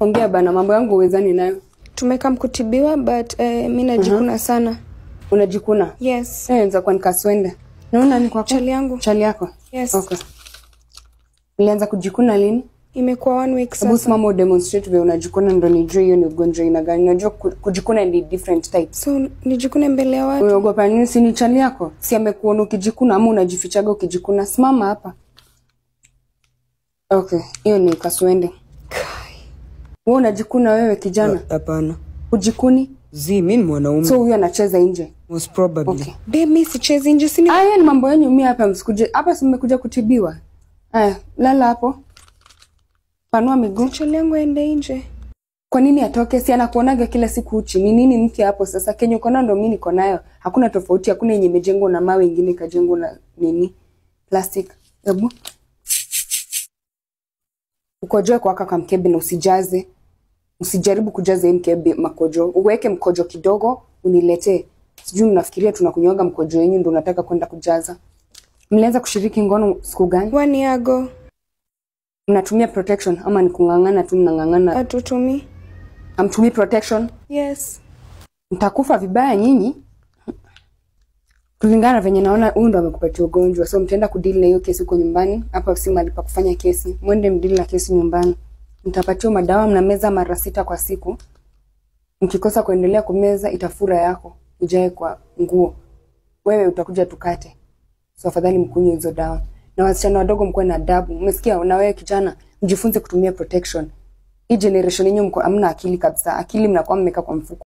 Ongea bana, mambo yangu uwezani nayo. Tumeka mkutibiwa but mi najikuna sana. Unajikuna? Yes. Eh, inaweza kuwa ni kaswende. Naona ni kwako? Chali yangu. Chali yako? Yes. Okay. Ulianza kujikuna lini? Imekuwa one week Hebu sasa. simama udemonstrate vile unajikuna ndo nijue hiyo ni ugonjwa aina gani. Unajua kujikuna ni different types. So nijikune mbele ya watu. Unaogopa nini? Si ni chali yako? Si amekuona ukijikuna ama unajifichaga ukijikuna? Simama hapa. Okay, hiyo ni kaswende. Wewe unajikuna wewe kijana? Hapana. Hujikuni? Zi, mi ni mwanaume. So huyu anacheza nje. Most probably. Okay. Babe, mi sichezi nje sini. Aya, ni mambo yenu mimi hapa msikuje. Hapa si mmekuja kutibiwa. Aya, lala hapo. Panua miguu. Chali yangu aende nje. Kwa nini atoke? Si anakuonaga kila siku uchi. Ni nini mpya hapo sasa? Kenya uko nayo ndo mimi niko nayo. Hakuna tofauti, hakuna yenye imejengwa na mawe ingine ikajengwa na nini? Plastic. Hebu. Ukojoe kwa kaka mkebe na usijaze. Usijaribu kujaza hii mkebe makojo. Uweke mkojo kidogo uniletee. Sijui mnafikiria tunakunywaga mkojo wenyu ndo unataka kwenda kujaza. Mlianza kushiriki ngono siku gani? One year ago. Mnatumia protection ama ni kung'ang'ana tu mnang'ang'ana? Hatutumi. Hamtumii protection? Yes. Mtakufa vibaya nyinyi. Kulingana na venye naona huyu ndo amekupatia ugonjwa, so mtaenda kudeal na hiyo kesi huko nyumbani. Hapa si mahali pa kufanya kesi, mwende mdeal na kesi nyumbani. Mtapatiwa madawa, mnameza mara 6 kwa siku. Mkikosa kuendelea kumeza, itafura yako ijae kwa nguo, wewe utakuja tukate. So afadhali mkunywe hizo dawa. Na wasichana wadogo mkuwe na adabu, umesikia? Na wewe kijana, mjifunze kutumia protection. Hii generation yenyu mko hamna akili kabisa, akili mnakuwa mmeka kwa mfuko.